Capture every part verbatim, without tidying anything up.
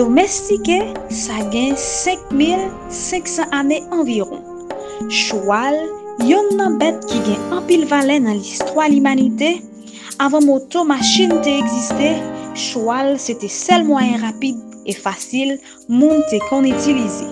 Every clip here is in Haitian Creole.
Domestike, sa gen senk mil senk san ane anviwon. Chwal, yonn nan bèt ki gen anpil valè nan listwa limanite, avan moto, machin te egziste, chwal se te sèl mwayen rapid e fasil moun te konn itilize.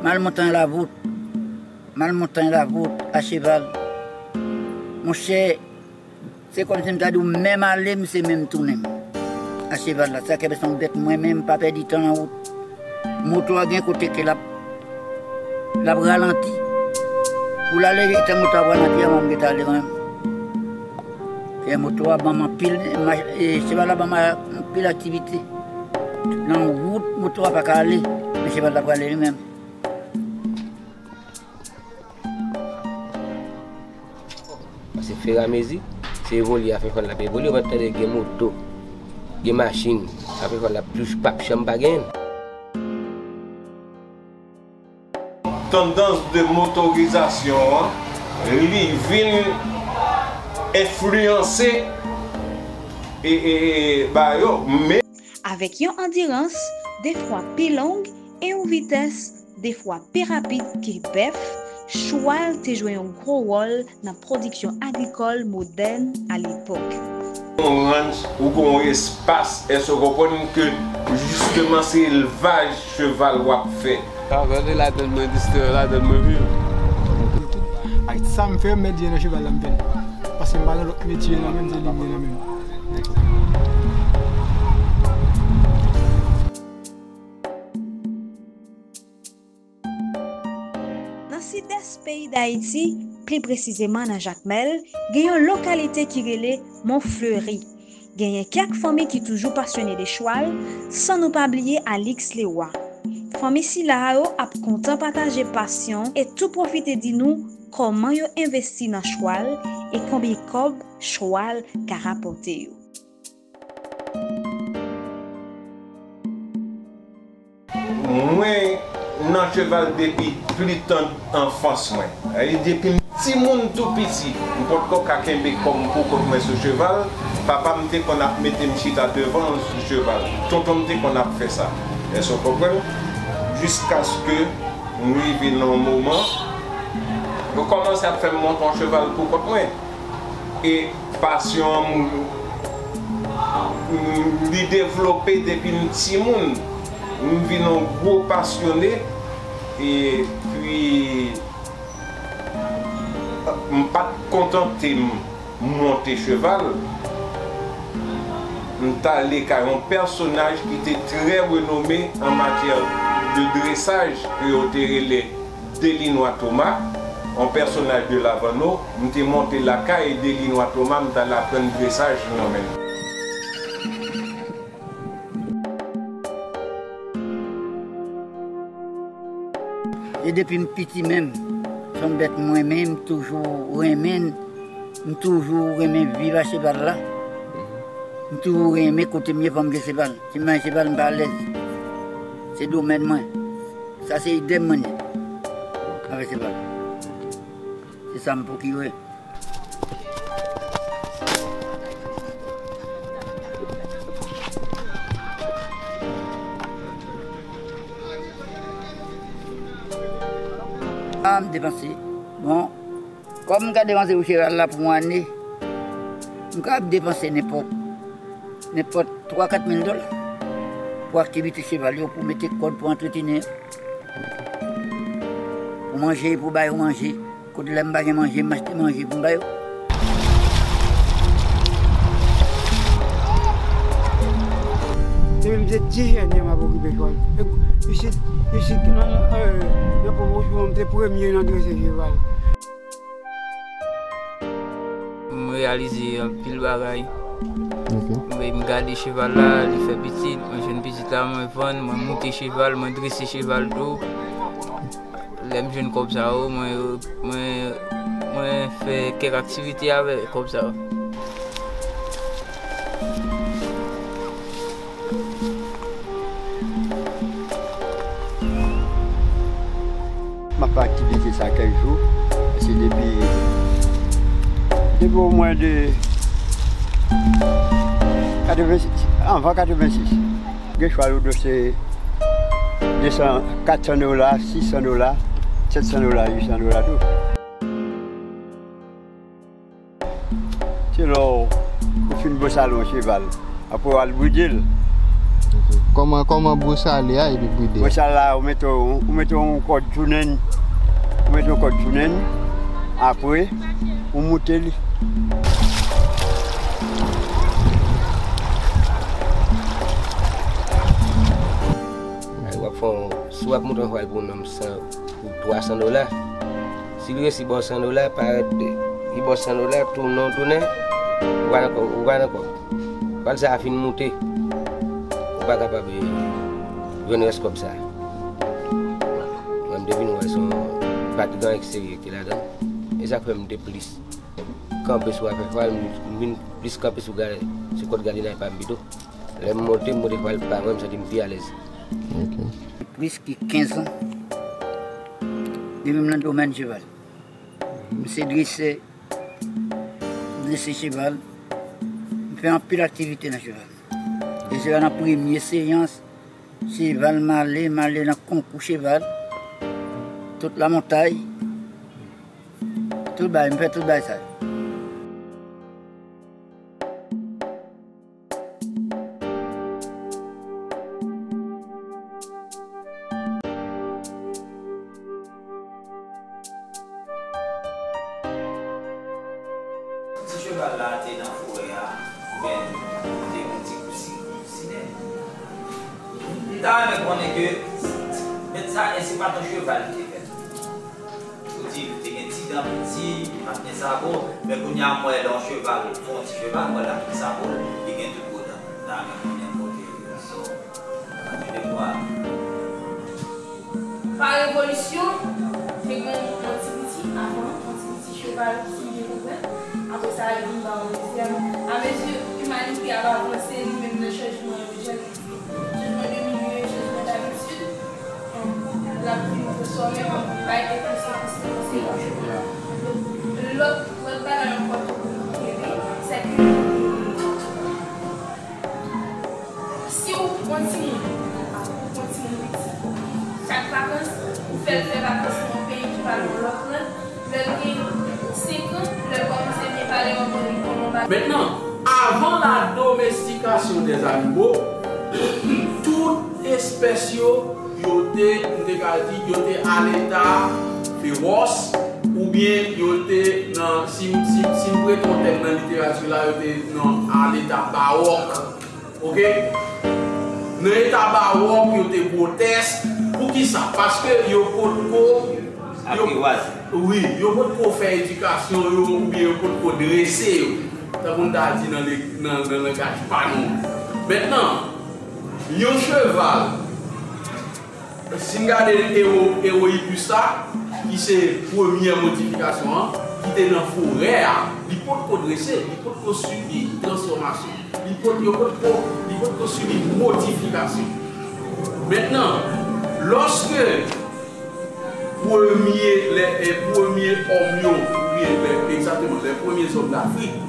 M al Montay Lavout. M al Montay Lavout a cheval. Monchè, se kòmsi m ta di w, menm ale m, se menm tounen m. A cheval la, sa k fè se yon bèt mwen menm, m pa pèdi tan nan wout. Moto a gen kote ke l ap, l ap ralanti. Pou l ale, etan moto a ap ralanti a, mwen m gentan ale kanmenm. Fè moto a ban m anpil, ma- e, cheval la ban m anpil aktivite. Nan wout, moto a pa ka ale, men cheval la prale li menm. Paske firamezi, se evolye afè chwal la ap evolye, ou pa tande gen moto, gen machin, afè chwal la plis p ap janm pa genyen. Tandans de motorizasyon an, li vin enfliyanse e, e, e ba yo, men Avèk yon andirans defwa pi long e yon vitès defwa pi rapid ke bèf, chwal te jwe yon gwo wòl nan pwodiksyon agrikòl modèn alepòk. Yon ranch, ou gen yon espas, èske w konprann ke jisteman se elvaj cheval w ap fè? Travay ladan mwen, distri ladan mwen viv. Ak sa m fè, m mèt di nan cheval la m fè l. Paske m pa nan lòt metye nan menm, se li m gen nan menm. Nan sidès peyi Dayiti, pli presizeman nan Jakmèl, gen yon lokalite ki rele Mont Fleuri. Genyen kèk fanmi ki toujou pasyone de chwal, san nou pa bliye Alix Leroy. Fanmi sila a yo ap kontan pataje pasyon e tou pwofite di nou kòman yo envesti nan chwal e konbyen kòb chwal ka rapòte yo. Mwen nan cheval depi pli tann anfans mwen. Sa vle di depi m timoun tou piti, m potko ka kenbe kò m pou kont mwen sou cheval. Papa m te konn ap mete m chita devan l sou cheval. Tonton m te konn ap fè sa. Èske w konprann? Jiskaske m rive nan yon moman, yo kòmanse ap fè m monte yon cheval pou kont mwen. E pasyon an, m, m, li devlope depi m timoun. M vin yon gwo pasyone. Epi, m pa t kontante m monte cheval. M t ale kay yon pèsonaj ki te trè renome an matyè de dresaj, ke yo te rele Delinwa Toma, yon pèsonaj de Lavano, m te monte lakay Delinwa Toma, m t al aprann dresaj nan men l. E depi m piti menm, se yon bèt mwen menm, m toujou renmen, m toujou renmen viv a cheval la. M toujou renmen kote m ye fò m gen cheval. Si m pa gen cheval, m pa alèz. Se domèn mwen. Sa se idèm mwen ye avèk cheval. Se sa m pwokire. A, m depanse. Bon, kòm m ka depanse pou cheval la pou yon ane, m ka depanse nenpòt, nenpòt twa kat mil dola pou aktivite cheval yo, pou mete kòd, pou antreteni, pou manje, pou ba yo manje. Kote lè m pa gen manje, m achte manje pou m ba yo. Depi m te ti jèn, m ap okipe chwal. E isit, isit, nan, nan, eh, nan pwomosyon an, m te premye nan drese cheval. M reyalize anpil bagay. Ok. Mwen, m gade cheval la, li fè pitit, mwen jwenn pitit la, mwen vann, mwen moute cheval, mwen drese cheval tou. Lè m jwenn kòb sa yo, mwen, mwen, mwen fè kèk aktivite avèk kòb sa yo. Fè aktivite sa kèk jou, se depi, depi omwen de katrevensis, anvan katrevensis. Gen chwal ou dwe se de san, kat san dola, sis san dola, sèt san dola, uit san dola tou. Se lè w, ou fin bwosale yon cheval, apre w al bride l. Kòman, kòman bwosale a epi bride a? Bwosale la, ou mete, ou mete yon kòd sou nen l, ou mete yon kòd sou nen l, apre, ou moute li. W ap fè yon, si w ap moute yon cheval pou yon nonm san, pou twa san dola, si l resi ba w san dola, parèt li ba w san dola, tounen, tounen, ou pa nan kòb, ou pa nan kòb. Chwal sa a fin moute, ou pa kapab, eh, jwenn rès kòb sa a. Mwen, m te vin wè se yon patigan eksterye ki te ladan l. E sa k fè m te plis kanpe sou afè chwal, m vin plis kanpe sou gade, sou kòd gade nan epa m pito. Lè m monte, m monte chwal pa mwen, m santi m pi alèz. Ok. Plis ke kenz an depi m nan domèn cheval. M se dresè, m dresè cheval, m fè anpil aktivite nan cheval. E se nan premye seyans, cheval m ale, m ale nan konkou cheval, tout lamontay, tout bagay, m fè tout bagay sa yo. Ti cheval la te nan forè a, oubyen li te yon ti kou si, si nèg. M ta renmen konnen ke, men sa, e se pa t yon cheval ki te fè l. Ou di, li te gen ti dan piti, li pa t gen sabo, men kounye a, m wè lè yon cheval, fè yon ti cheval, m wè l ap gen sabo l, li gen tout gwo dan. M ta renmen konnen kote sa. Pa revolisyon, te gen yon ti piti avan, yon ti piti cheval ki te konprann. Apre sa, yo vin ba yo dezyèm. Amezi imanite ap avanse, li menm nan chanjman yo, jan li di, chanjman de milye, chanjman dabitid, l ap vin transfòme an bagay de konsekans nan konsekans. Lòt, lòt bagay ankò tou pou nou kenbe, se ke si w pran timoun, ou pran timoun piti, chak vakans, ou fè l fè vakans nan yon peyi ki pale yon lòt lang, lè l gen senk an, lè l kòmanse byen pale anglè, li kòman pale. Mentnan, avan la domestikasyon dè zanimo, tout espès yo, yo te, m te ka di, yo te a leta fewòs, oubyen yo te nan, si, si, si m prete yon tèm nan literati la, yo te nan a leta bawòk. Ok? Nan eta bawòk, yo te gwotèsk. Poukisa? Paske yo potko, yo, wi, yo potko fè edikasyon yo, oubyen yo potko drese yo. Tankou n ta di nan le-, nan, nan langaj pa nou. Mentnan, yon cheval, si n gade ewo-, ewoyipis la, ki se premyè modifikasyon an, ki te nan forè a, li potko drese, li potko sibi transfòmasyon. Li pot-, yo potko, li potko sibi modifikasyon. Mentnan, lòske premye, lè, e, premye òm yo, oubyen lè, egzakteman, lè premye zòm Dafrik,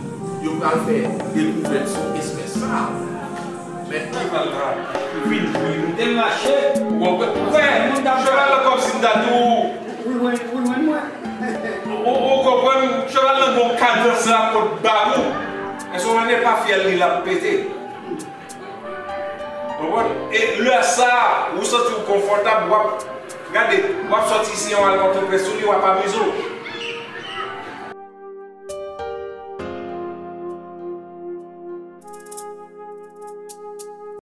yo pral fè dekouvèt sou espès sa a. Mentnan, cheval la vin jwe, nou te mache, ou konprann? Cheval la kòmsi m ta di w, ou, ou, ou konprann, cheval nan gon kadans la pot ba ou. Èske w konnen pa fyèl li l ap pete? Konprann? E lè sa a, ou santi w konfòtab, w ap, gade, w ap sòti si yon al pòtoprens sou li, w ap amize w.